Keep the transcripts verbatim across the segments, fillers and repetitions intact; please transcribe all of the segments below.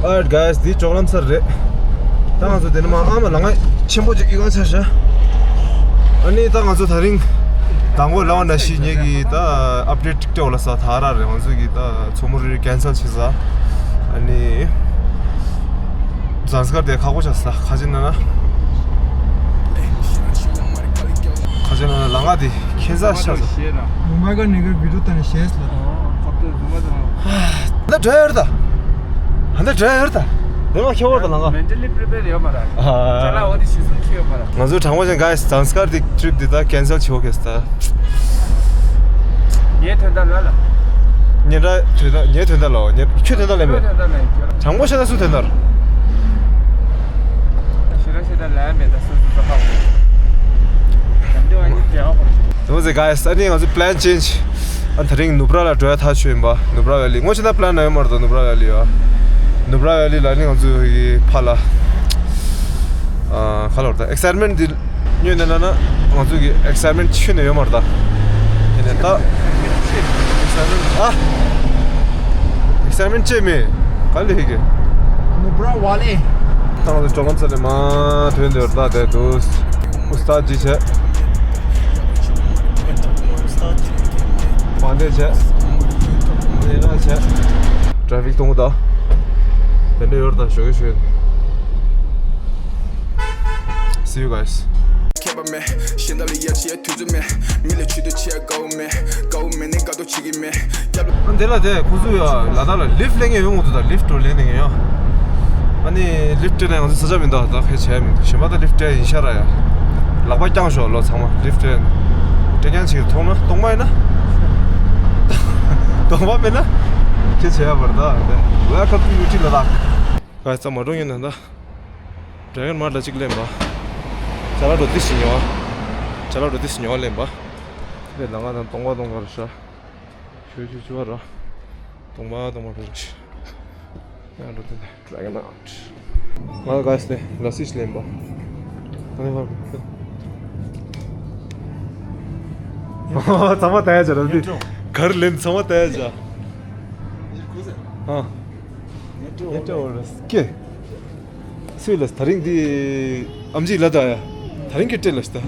Alright guys, འདི་ཅོག་ལམ་སར་རེད། ད་ང་ཚོ་དེ་ནས་མ་ཨ་མ་ལ་ང་ཆེན་པོ་ཅིག་གི་གང་ཆ་ཤ། ཨ་ནི་ད་ང་ཚོ་ད་རིང་དང་པོ་ལ་བ་ན་ཤི་ཉེ་གི་ད་ཨབ་ཌེཊ་ཅིག་སྤྲད་ལ་ས་ད་ར་རེད། ང་ཚོ་གི་ད་མཚོ་མོ་རི་རི་ཀན་སལ་བྱེད་ས། ཨ་ནི་ཛན་སི་ཀར་དེ་ཁག་པོ་ཆགས་ས་ཁ་ཅིག་ན་ན། ཁ་ཅིག་ན་ན་ལ་ང་དེ་ཁྱེད་ས་ཤ་ས། Oh my god, nigga, video ད་ནི་ཤེས་ལ། ད་འདྲ་ཡོད་ད། ད་འདྲ་ཡོད་ད། དེ་མ་ཁྱེད་བར་ད་ལ་ང་། Mentally prepared ཡོད་མ་ར། ཅ་ལག་འོ་དེ་ཤི་སུན་ཁྱེད་ཡོད་མ་ར། ང་ཚོ་དྲང་པོ་བྱས་ན་ག་ཡི་ཛན་སི་ཀར་དེ་ཊི་རིབ་དེ་ད་ཀན་སལ་བྱེད་འོ་གེ་ས་ད། ངའི་དོན་དག་ལ་ལ། ངའི་དོན་དག་ངའི་དོན་དག་ལ་ངའི་ཁྱོད་དོན་དག་ལ་མེད། དྲང་པོ་བཤད་ན་སུ་དོན་དག་རེད། ཤི་ར་ཤི་ར་ལ་མེད་ད་སུ་སུ་ཧ་གོ། དེ་མོ་ཟེར་ག་ཡི་ས་ནི་ང་ཚོ་plan change། ཨ་ད་རིང་ནུབ་ར་ལ་འགྲོ་ཡ་ཐག་ཆོད་ཡིན་པ། ནུབ་ར་ཝེ་ལི་ངོ་ཤེས་ན་པི་ལན་ན་ཡོད་མ་རེད་དོ། ནུབ་ར་ཝེ་ལི་ཡོད། ནུབ་ར་ཝེ་ལི་ལ་ནི་ང་ཚོ་ཡི་ཕ་ལ་ཨ་ཁ་ལོར་ད་ཨེག་སའེཊ་མེན་ཊི་འདི་སྨྱོས་ནས་ན་ན་ང་ཚོ་གི་ཨེག་སའེཊ་མེན་ཊི་ཆུ་ནས་ཡོད་མ་རེད་ད། ཡིན་ནས་ད་ཨེག་སའེཊ་མེན་ཊི་ཨ་ཨེག་སའེཊ་མེན་ཊི་ཅེ་མེད་ག་ལེ་ཧི་གེ། ནུབ་ར་ཝེ་ལི། ད་ང་ཚོ་ཅོག་ལམ་ས་ནས་མ་ཐོན་འདོད་ད་དེ་དུས་ཨུ་སྟཱད་ཇི་བྱས། བང་དེ་བྱས། ལས་ན་བྱས། ཊ་ཕིག་གཏོང་གི་ད། དེ་འདྲ་ཡོད་ད་ཞོགས་ཀྱི་ཞོགས་ཀྱི། See you guys. ཁྱད་པར་མེད། གཞན་དག་ལ་ཡ་བྱེད་དུས་ཚོད་མེད། མི་ལ་ཇུས་གཏོགས་བྱེད་དགའ་བོ་མེད། དགའ་བོ་མེད་ནས་དགའ་མདོག་བྱེད་ཀྱི་མེད། སྐྱབས། ཨ་འདི་ལ་དེ་ཁོ་ཚོ་ཡ་ལ་དྭགས་ལ་ལིཕ་ལེན་མཁན་ཡོང་གི་འདུག་ད་ལིཕ་འགྲོ་ལེན་ནས་ཡོང་། ཨ་ནི་ལིཕ་སྤྲད་ན་ང་ཚོ་ས་ཆ་མི་འདུག་ད་ཁེ་བྱས་མི་འདུག་གཞན་པ་ད་ལིཕ་སྤྲད་ཡིན་ཤ་ར་ཡ། ལག་པ་བརྐྱངས་ཤོག་ལོ་ཚང་མ་ལིཕ་སྤྲད། སྤྲད་མཁན་ཅིག་མཐོང་ན་སྟོང་པ་ཡིན་ན། སྟོང་པ་མེད་ན་ཁེ་བྱས་ཡ་བར་ད། Welcome to ཡུ་ཊི་ལ་དྭགས། ག་ས་མ་འགྲོ་ངེས་ན་ད། ཌ་རེ་གོན་མར་ལ་གཅིག་ལེན་པ། ཅ་ལག་འགྲོ་ཏི་ཞིག་ཉོ་བ། ཅ་ལག་འགྲོ་ཏི་ཞིག་ཉོ་བ་ལེན་པ། དེ་ལ་ང་དང་སྟོང་པ་སྟོང་པ་རུ་ཤ། ཆུ་ཆུ་ཆུ་བ་ར། སྟོང་པ་སྟོང་པ་རུ་ཤ། ཡང་འགྲོ་ཏི་ནས་ཌ་རེ་གོན་ཨའུཊ། ང་ག་སི་ནས་ལ་སི་ཞིག་ལེན་པ། ད་ནི་ཧ། ཚང་མ་ལྟ་ཡ་ཅ་ར་འདི། གར་ལེན་ཚང་མ་ལྟ་ཡ་ཅ། ཨ། ཉེ་ཏྲེ་འོ་རེ་སྐེ། སུས་ལ་ད་རིང་འདི་ཨམ་ཅིག་ལ་ད་ཡ། ད་རིང་གི་སྤྲད་ལ་ཤི་ད།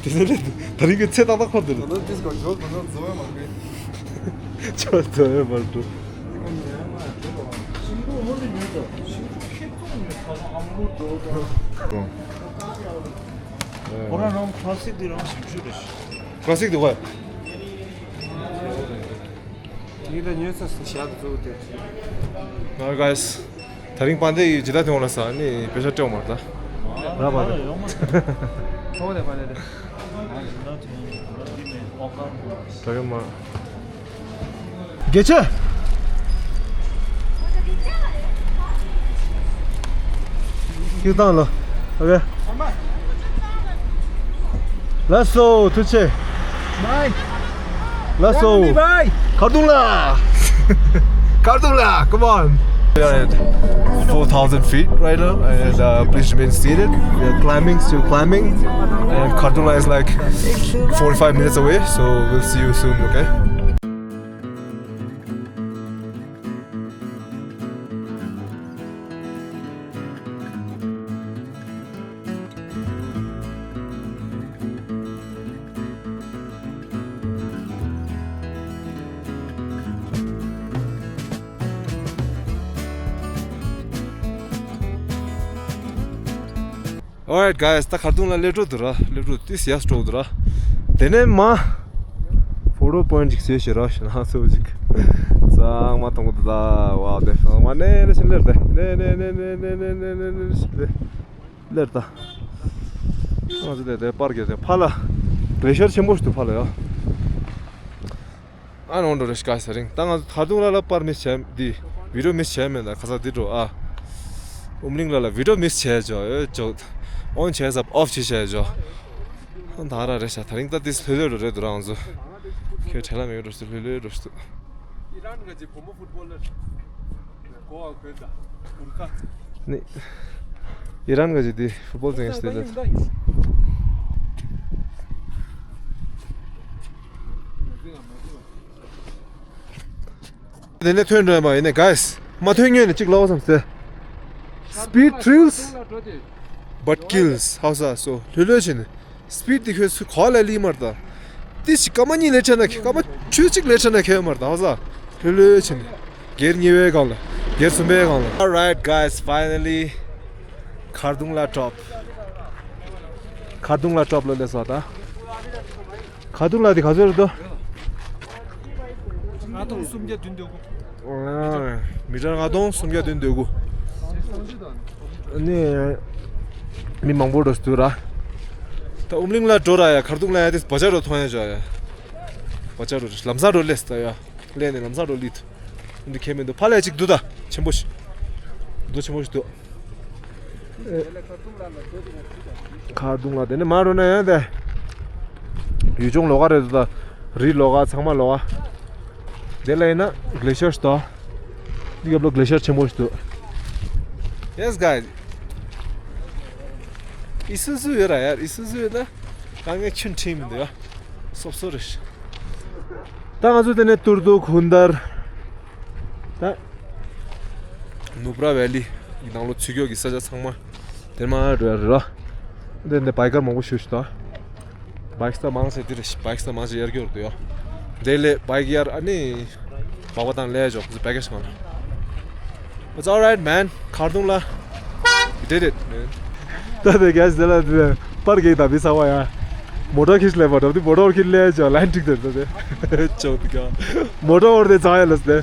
དེ་ཚོ་ལས་ད་རིང་གི་ཚེ་ཏག་ཏག་འཁོར་དེ་རེད། ད་ལོ་ཏིས་གོ་ཇོ་གོ་ནོ་ཛོ་ཡ་མ་གི། ཇོ་ཛོ་ཡ་མ་འགྲོ། ཁོ་རང་རང་ཁ་ལ་སིག་འདི་རང་ཞིབ་འཇུག་རེད། ཁ་ལ་སིག་འདི་བ། ངེད་ལ་ཉོས་ཚར་སོང་ཞག་ཏུ་བཙུགས་ཏེ། ང་ག་ད་རིང་པ་འདི་ཇི་ལྟར་ཐོན་ལ་ས་ནི་པེ་ཤ་སྤྲད་མར་ད། ར་བ་ད། ཐོག་ནས་པ་འདི་ད། ད་ག་མ། དགེ་ཆེ། ཁྱེད་བཏང་ལ། ཨོ་ཁེ། Let's go, ཐུགས་རྗེ་ཆེ། Bye. Let's go. Bye. ཁ་རྡུང་ལ། ཁ་རྡུང་ལ། Come on. We are at four thousand feet right now, and uh, please remain seated. We are climbing, still climbing. And Khardungla is like forty-five minutes away, so we'll see you soon, okay? Alright guys, ད་ཁ་རྡུང་ལ་སླེབས་འགྲོ་འདུག་ར། སླེབས་འགྲོ་ཏིས་ཡ་སྤྲོ་འདུག་ར། དེ་ནས་མ་ཕོ་ཊོ་པོ་ཡིན་ཊི་ཅིག་བཟོས་ཤིག་ར་ཞེ་ན་ཚོ་ཅིག་ཚང་མ་མཐོང་གི་འདུག་ད་བ་དེ་ཚང་མ་ནས་ནས་ཤིན་ལེར་དེ་ནས་ནས་ནས་ནས་ནས་ནས་ནས་ནས་ནས་ལེར་ད། ང་ཚོ་དེ་དེ་པར་གྱི་དེ་ཕ་ལ་གླེ་ཤར་ཆེན་པོ་ཞིག་འདུག་ཕ་ལ་ཡ། ཨ་ནོ་འགྲོ་རེ་ཤི་ཀ་ས་རིང་ད་ང་ཚོ་ད་དུང་ལ་ལ་པར་མི་བྱས་འདི་བི་ཌིའོ་མི་བྱས་མེད་ད་ཁ་ས་འདི་འགྲོ་ཨ། ཨུམ་གླིང་ལ་ལ་བི་ཌིའོ་མི་བྱས་ཇོ་ཨེ་ཇོ། ཨོན་བྱས་ས་ཨོཕ་བྱས་བྱས་ཇོ། ད་ར་རེ་ཤ་ད་རིང་ད་འདི་ལྷོད་ལྷོད་འགྲོ་རེད་འདུག་རང་ཚོ། ཁྱོད་བྲེལ་ལ་མེད་འགྲོ་ཞིག་ལྷོད་ལྷོད་འགྲོ་ཞིག་འདུག་ཨི་རན་གྱི་བུ་མོ་ཕུཊ་བྷོ་ལར། གོ་བ་གོས་ད། གུར་ཁ། ནི། ཨི་རན་གྱི་འདི་ཕུཊ་བྷོལ་ཚན་ཞིག་དེ་ལ། དེ་ནས་ཐོན་འགྲོ་ཡ་མ་ཡིན་ནས་གཱས། མ་ཐོན་ཉོས་ནས་གཅིག་ལོག་བསམ་སྟེ། Speed thrills, but kills. ཧ་ས་སོ་ལྷོད་ལྷོད་བྱས་ནས། སི་པིཌ་དེ་ཁྱོད་ཚོ་ག་ལ་ལི་མར་ད། ཏི་ཞིག་སྐར་མ་གཉིས་ལས་ཕྲ་ན་ཁྱོད་སྐར་མ་ཆུ་གཅིག་ལས་ཕྲ་ན་ཁྱོད་མར་ད་ཧ་ས། ལྷོད་ལྷོད་བྱས་ནས། སྒེར་གཉིས་པའི་སྒང་ལ། སྒེར་གསུམ་པའི་སྒང་ལ། Alright guys, finally. མཁར་གདོང་ལ་ཊོབ། མཁར་གདོང་ལ་ཊོབ་ལ་སླེབས་སོང་ད། མཁར་གདོང་ལ་དེ་ག་ཚོད་རེད་དོ། ལྔ་སྟོང་སུམ་བརྒྱ་བདུན་དོན་དགུ། མི་ཊར་ལྔ་སྟོང་སུམ་བརྒྱ་བདུན་དོན་དགུ། ནི། མི་མང་པོ་འགྲོ་སྡོད་ར། ད་ཨུམ་གླིང་ལ་འགྲོ་ར་ཡ། མཁར་གདོང་ལ་ཡ་དེ་བ་ཅར་རོ་མཐོང་ཡ་འཇོག་ཡ། བ་ཅར་རོ་ལམ་སང་རོ་སླེབས་ད་ཡ། སླེབས་ནས་ལམ་སང་རོ་སླེབས། འདི་ཁྱད་མི་འདུག་ཕ་ལས་གཅིག་འདུག་ད་ཆེན་པོ་ཞིག་རྡོ་ཆེན་པོ་ཞིག་འདུག་མཁར་གདོང་ལ་དེ་ནས་མར་འགྲོ་ན་ཡང་དེ། ཡུལ་ལྗོངས་ལོགས་ཀ་རེད་འདུག་ད། རི་ལོགས་ཀ་ཚང་མ་ལོགས་ཀ་དེ་ལ་ཡིན་ན་གླེ་ཤར་ཞིག་འདུག་འདི་སྐབས་ལ་གླེ་ཤར་ཆེན་པོ་ཞིག་འདུག Yes guys. ཨི་སུ་ཟུ་ཡོད་ར་ཡ། ཨི་སུ་ཟུ་ཡོད་ན་དཀའ་ངལ་ཁྱོན་ཁྲིད་མི་འདུག་ཡ། སོབ་སོབ་རེད། ད་ང་ཚོ་དེ་ནས་ཏུར་དུ་ཁུན་དར། ད། ནུབ་ར་ཝེ་ལི་ཡི་ནང་ལོགས་ཚུད་ཀྱོག་གི་ས་ཆ་ཚང་མ་དེར་མར་འགྲོ་ཡ་རེད་ར། འདི་འདི་བའི་ཀར་མང་པོ་ཞེ་པོ་ཞིག་འདུག་བའི་ཀི་ས་མང་ཆེ་འདི་རེད། བའི་ཀི་ས་མང་ཆེ་གཡར་གྱི་ཡོད་རེད་དོ་ཡ། འདི་ལས་བའི་ཀི་གཡར་ཨ་ནི་སྦག་པ་དང་ལས་ཆོག་བའི་ཀི་ས་གང་ར། It's alright man. མཁར་གདོང་ལ། We did it man. ད་དེ་གལ་སྲིད་ལ་དེ་པར་གྱི་ད་བི་ས་བ་ཡ། མོ་ཊ་ཁྱེར་ལས་པ་འགྲོ་དུས་མོ་ཊ་ཁྱེར་ལས་ཅོ་ལན་ཀྲིག་དེ་ད་དེ། ཅོག་དེ་ག་མོ་ཊ་འོར་དེ་ཚང་ཡ་ལ་སྟེ།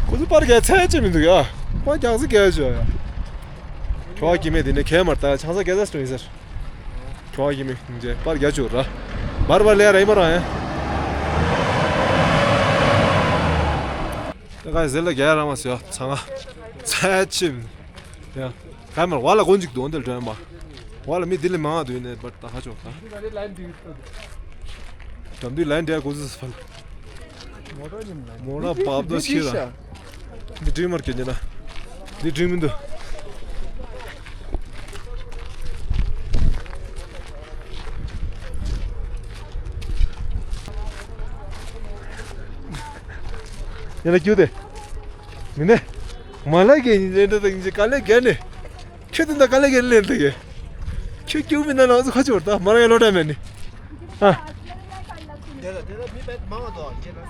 ཁོ་ཚོ་པར་རྒྱག་ཚད་ཅི་མི་འདུག་ཡ། པར་རྒྱག་ས་རྒྱག་ཆོག་ཡ། ཁྱོ་ག་གི་མེད་དེ་ནས་གས་མར་ལྟ་ཆང་ས་རྒྱག་ས་སྟོན་ཡིན་ཟེར། ཁྱོ་ག་གི་མེད་ནས་པར་རྒྱག་ཆོག་ར། བར་བར་ལས་ར་ཡིན་པ་རང་ཡ། ད་ག་ཟེར་ལ་རྒྱག་ར་མ་སོ་ཡ་ཚང་ང་། ཚད་ཅི་མི་འདུག་ཡ། ག་མར་བ་ལ་གོན་ཅིག་འདུག་འདིར་འགྲོ་ཡ་མ། བ་ལ་མི་འདི་ལས་མང་བ་འདུག་ཡིན་ནས་པར་ད་ཧ་ཆོག་ད། འགྲམ་དུས་ལན་འདྲ་གོ་ཟིག་ཕལ། མོ་ཊ་བབ་དོ་ཤི་ར། འདི་འདྲི་མར་གྱོན་ཉེ་ན། འདི་འདྲི་མི་འདུག་ཉེ་ན་ཀྱུ་དེ། མི་ནས། མ་ལ་གེ་ཉི་ལེན་འདྲ་དང་ཉི་ཅི་ག་ལེ་གེ་ནི། ཁྱོད་དེ་འདྲ་ག་ལེ་གེ་ལེན་དེ་གེ། ཁྱོད་ཀྱུ་མི་ན་ལ་ང་ཚོ་ཁ་ཆུ་བར་ད་མ་ར་ཡ་ལོ་ད་མེད་ནི། ཨ། དེ་ལ་དེ་ལ་མི་བེད་མང་བ་དོ་ཁྱེད་ལ།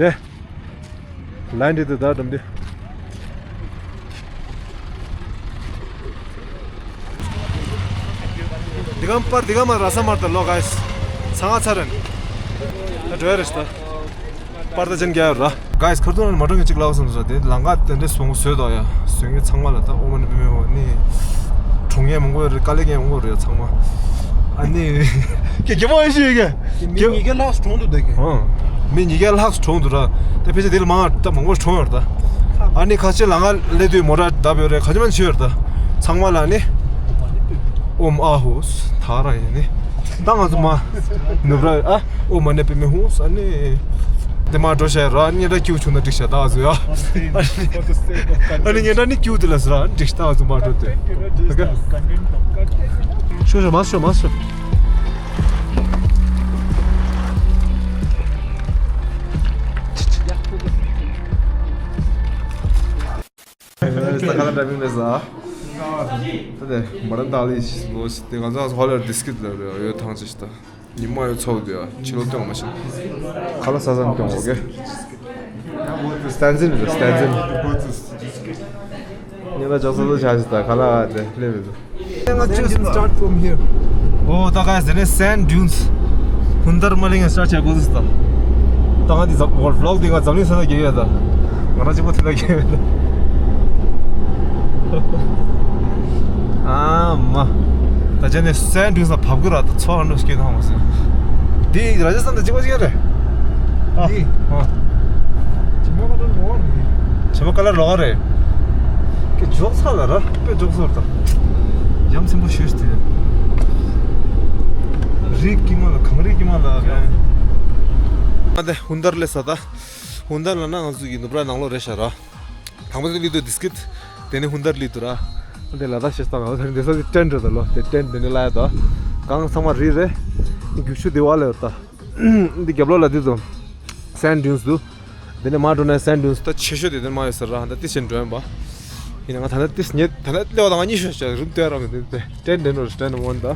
དེ། ལན་འདི་དུ་ད་དུམ་དེ། འདི་གམ་པར་འདི་གམ་ར་ས་མར་ད་ལོ་ག་ཡིས། ཚང་ང་ཚར་རན། ད་འགྲོ་ཡ་རེ་ཤི་ད། པར་ད་ཅན་རྒྱ་ཡོད་ར། ག་ཡིས་ཁར་ཐུང་མ་འགྲོ་གི་ཅིག་ལའོ་སམ་ས་དེ་ལང་ག་དེ་འདྲེ་སོང་བཟོས་དོ་ཡ། སོང་གི་ཚང་མ་ལ་ད་ཨོ་མ་ནི་བི་མེ་ཧོ་ནི། གྲོང་ངེ་མང་པོ་ཡོད་རེད། དཀའ་ལས་ངེ་མང་པོ་རེད་ཚང་མ། ཨ་ནི། ཀྱེ་ཀྱེ་མ་ཡིན་ཤི་ཡོད་ཀྱེ། མི་ཉིས་བརྒྱ་ལྷག་གྲོངས་འདུག་ད་ཀྱེ། ཨང་། མི་ཉིས་བརྒྱ་ལྷག་གྲོངས་འདུག་ར། ད་ཕལ་ཆེར་དེ་ལ་མང་ད་མང་པོ་གྲོངས་ཡོད་རེད་ད། ཨ་ནི་ཁ་ཆེ་ལ་ང་ལས་དུས་མོ་ཊ་བརྡབ་ཡོད་རེད། ག་ཅི་མ་ཆེ་ཡོད་རེད་ད། ཚང་མ་ལ་ནི། ཨོམ་ཨ་ཧོ། ད་ར་ཡིན་ནི། ད་ང་ཚོ་མ། ནུབ་ར་ཨ། ཨོ་མ་ནེ་པེ་མེ་ཧུ་ས་ནི། དེ་མ་འགྲོ་ཤ་ར་ཉེ་ར་ཀྱུ་ཆུང་ན་འགྲིག་ཤ་ད་ཨ་ཟུ་ཡ། ཨ་ནི་ཉེ་ར་ནི་ཀྱུ་དེ་ལ་ཟ་ར་འགྲིག་ཤ་ད་ཨ་ཟུ་མ་འགྲོ་དེ། ཤོ་ཤོ་མ་ཤོ་མ་ཤོ། ས་ཁ་ལ་འདྲ་མིན་རེད་ཟ། ད་དེ་མ་རན་ཏཱ་ལི་ཞིག་ལོ་ཞིག་དེ་ང་ཚོ་ཧོ་ལར་བི་སི་ཀིཊ་ལ་རེད་ཡོད་ཐང་ཅི་ཞིག་ད། ཉི་མ་ཡོད་ཚོགས་དེ་ཡ་ཕྱི་ལོ་སྟོན་མ་ཤེས། ཁ་ལ་ས་ས་མི་སྟོན་འོ་གེ། སྟན་ཛིན་རེད་སྟན་ཛིན། ཉེ་ད་ཅོག་ཙེ་ལ་ཆ་ཞིག་ད་ཁ་ལ་དེ་སླེབས་ཡོད། Sand dunes start from here. ཨོ་ད་ག་ཟེར་ནས་སན་ཌུན་སི། ཧུན་དར་མ་ལིང་ང་སི་ཊར་ཊི་བྱས་གོ་ཟིག་ད། ད་ང་འདི་ཛ་ཝོལ་ཝི་ལོག་འདི་ང་འཛམ་གླིང་ས་ན་རྒྱལ་ཡོད་ད། ང་རང་གཅིག་པོ་དེ་ལ་རྒྱལ་ཡོད་ད། ཨ་མ། ད་ཅི་ནས་སན་ཌུན་སི་ལ་བབས་གི་ར་ད་ཚོ་ཧ་འགྲོ་སྐྱེ་ཐང་མ་ཟེར། འདི་ར་ཇ་སི་ཐན་དང་གཅིག་པ་གཅིག་རེད། ཨ། འདི། ཨ། ཇི་མ་ག་ཏོན་ལོ་རེད། ཇི་མ་ཀ་ལར་ལོག་རེད། ཀྱེ་འཇོག་ཚར་ལ་ར་དཔེ་འཇོག་སོར་དང་། ཡ་མཚན་པོ་ཞུས་ཏེ། རིགས་ཀྱི་མ་ལ་གངས་རིགས་ཀྱི་མ་ལ་རེད། ཨ་དེ་ཧུན་དར་ལས་ས་ད། ཧུན་དར་ལ་ན་ང་ཚོ་གི་ནུབ་ར་ནང་ལོགས་རེད་ཤག་ར། དང་པོ་དེ་ལི་དུ་བི་སི་ཀིཊ། དེ་ནས་ཧུན་དར་ལི་དུ་ར། དེ་ལ་དྭགས་ཤེས་སྟངས་ང་ཚོ་དེ་ས་དེ་ཊེན་ཊི་རེད་ད་ལོ་དེ་ཊེན་ཊི་དེ་ནས་ལ་ཡ་ད། གང་ཚང་མ་རི་རེད། རྒྱུག་ཆུ་དེ་བ་ལ་ཡོད་ད། འདི་རྒྱབ་ལོགས་ལ་དེ་ཚོ། སན་ཌུན་སི་དུ། དེ་ནས་མར་འགྲོ་ན་སན་ཌུན་སི་ད་ཆེ་ཤོས་དེ་དེ་མ་ཡོད་ས་ར་ཧ་ད་དེ་ཆེན་འགྲོ་ཡིན་པ། ཡིན་ན་ང་ད་ལྟ་ཏིས་ཉེ་ད་ལྟ་ལེའོ་དང་ང་གཉིས་ཤོད་ཤོད་རུམ་སྟོན་རོགས་མི་འདུག་སྟེ་ཏྲེན་ཏྲེན་རོ་ཏྲེན་མོན་ད།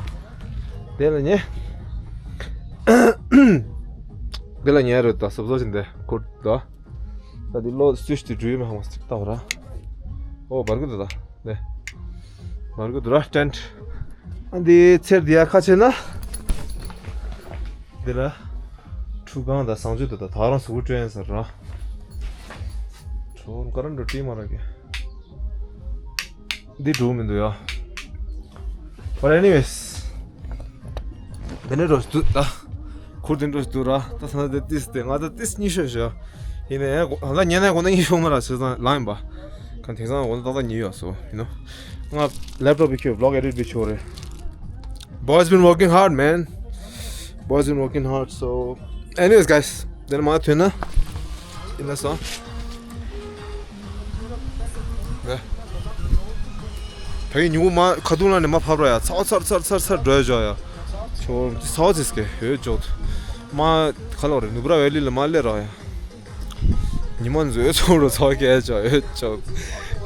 དེ་ལ་ཉེ། དེ་ལ་ཉེ་རོ་ད་སོབ་སོ་ཅིན་དེ་ཁུར་ད། ད་དེ་ལོ་སུས་དེ་འགྲུལ་མ་ཧ་མ་སྟིག་ད་བ་ར། ཨོ་བར་གུ་ད་ད་ནེ། བར་གུ་ད་ར་ཏྲེན། ཨ་འདི་ཚེར་འདི་ཡ་ཁ་ཆེ་ན། འདི་ལ། ཁྲུ་གང་དང་བཟང་སྤྱོད་དུ་དང་ད་རང་གཟུགས་པོ་སྤྲོད་ཡིན་ཟེར་ར། ཁྲོ་ཀ་ར་འགྲོ་ཏི་མ་ར་གི། འདི་འགྲོ་མི་འདུག་ཡ། But anyways། འདི་ནས་འགྲོ་ཞིག་འདུག་ད། ཁུར་འདི་འགྲོ་ཞིག་འདུག་ར། ད་ས་ན་དེ་ཏིས་ཏེ་ང་ད་ཏིས་གཉིས་ཤོད་ཤོད། ཡིན་ནའི་ང་ད་ཉན་ནའི་གོ་ན་གཉིས་ཤོད་མ་ར་ཟེར་ཙང་ལངས་ཡིན་པ། གང་དེང་སང་གོ་ན་ཏག་ཏག་ཉིན་ཡོད་སོ། ཡིན་ནོ། ང་ལེབ་ཊོབ་བི་ཁྱོད་བི་ལོག་ཨེ་ཌིཊ་བི་ཆོག་རེད། Boy's been working hard, man. Boy's been working hard, so. Anyways, guys, then my tuna. In the sun. ཕ་གི་ཉིན་གུང་མ་ཁ་ཐུག་ལ་ནས་མ་ཕབ་ར་ཡ། ཚ་བ་ཚར་ཚར་ཚར་ཚར་འགྲོ་ཡ་ཇོ་ཡ། ཆོ་ཚ་བ་ཚིས་ཀེ་ཡོད་ཇོ། མ་ཁ་ལོ་རེ་ནུ་བུ་ར་ཝེ་ལི་ལ་མ་ལེ་ར་ཡ། ཉི་མ་འཛུལ་ཚོང་རུ་ཚོགས་སྐད་ཅོ་ཡོད་ཅོ།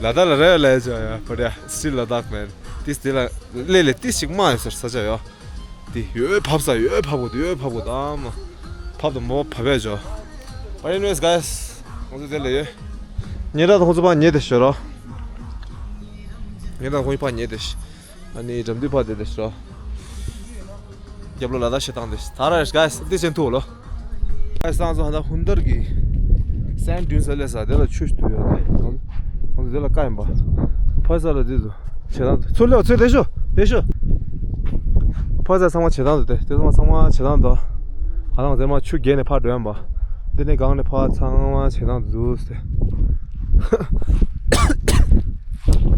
ལ་དྭགས་ལ་རེ་ལས་ཅོ་ཡ། But yeah, still Ladakh, man. This still ལེ་ལེ་ཏིས་ཅིག་མ་ཡོད་ཟེར་ས་ཆ་ཡོད། དེ་ཡོད་ཕབ་ས་ཡོད་ཕབ་གོ་དེ་ཡོད་ཕབ་གོ་དམ། ཕབ་དང་མོ་ཕབ་ཡ་ཅོ། But anyways, guys, ང་ཚོ་དེ་ལ་ཡོད། ཉེ་ར་དང་ཁོང་ཚོ་པ་ཉེ་དེ་ཤོད་རོ། ཉེ་ར་དང་ཁོང་ཚོ་པ་ཉེ་དེ་ཤོད། ཨ་ནི་འགྲམ་དུས་ཕར་བསྡད་དེ་ཤོག་རྒྱབ་ལོགས་ལ་ད་ཞེ་སྡང་དེ་ད་ར་རེས་ག་སི་དེ་ཅན་ཐུག་ལོ། ག་སང་ཚོ་ཧ་ད་ཧུན་དར་གི་སན་ཌུན་ས་ལེ་ས་དེ་ལ་ཆུ་ཞིག་འདུག་ཡོད་དེ། ང་ཚོ་དེ་ལ་བཀའ་ཡིན་པ། ཕ་ས་ལ་དེ་ཚོ་ཞེ་སྡང་དེ་ཚུར་ལེའོ་ཚུར་དེ་ཤོག་དེ་ཤོག་ཕ་ས་ཚང་མ་ཞེ་སྡང་དེ་དེ་ཚང་མ་ཚང་མ་ཞེ་སྡང་དེ། ཧ་ལམ་ཚང་མ་ཆུ་བརྒལ་ནས་ཕར་འགྲོ་ཡིན་པ། འདི་ནས་སྒང་ནས་ཕར་ཚང་མ་ཞེ་སྡང་དེ་འདུག་སྟེ།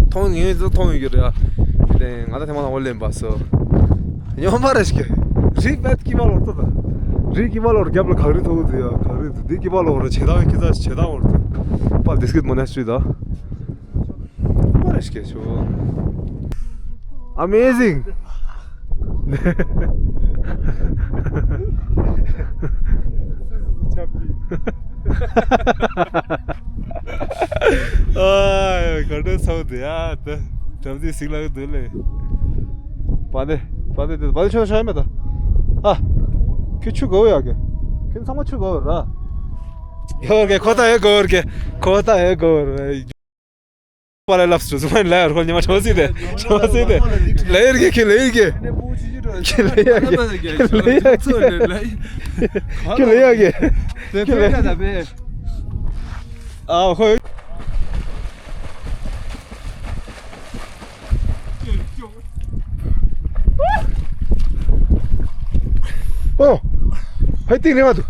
མཐོང་ངེས་ཚོ་མཐོང་ཡོད་ཀྱི་རེད་ཨ། དེ་ང་ད་ཐེངས་མ་དང་པོ་ལེན་པ་སོ། ཉོ་མ་རེད་ཤག་རི་བད་ཀི་བ་ལོར་ཏོ་ད། རི་ཀི་བ་ལོར་རྒྱབ་ལ་ག་རི་ཐོག་ཏུ་ཡ་ག་རི་ཏུ་འདི་ཀི་བ་ལོར་ཆེ་ཐང་ཁི་ཚ་ཆེ་ཐང་བོར་ཏུ། པ་དེ་སྐད་མོ་ནས་ཤུས་ད། མ་རེད་ཤག་ཆོ། Amazing. ཨ་ག་འདྲ་ཚོགས་འདུག་ཡ་ད། གྲབ་ཚིག་ཟིག་ལ་འདུག་ལེ། པ་ནེ། པ་ནེ་དེ་པ་ནེ་ཆོ་ཆོ་མེད་ད། ཨ། ཁྱོད་ཆུ་གོ་ཡ་གི། ཁྱོད་ཚང་མ་ཆུ་གོ་ར། ཡོ་གི་ཁོ་ད་ཡོ་གོ་ར་གི། ཁོ་ད་ཡོ་གོ་ར། པ་ལ་ལབ་སུ་སུ་མ་ལ་ཡར་ཁོ་ཉི་མ་ཆོ་སི་དེ་ཆོ་སི་དེ་ལེ་ཡར་གི་ཁི་ལེ་ཡར་གི་ཁི་ལེ་ཡར་གི་ཁི་ལེ་ཡར་གི་ཁི་ལེ་ཡར་གི་ཁི་ལེ་ཡར་གི་ཨ་ཧོ། ཨོ། ཧའི་ཏིག་ནེ་བ་དུ།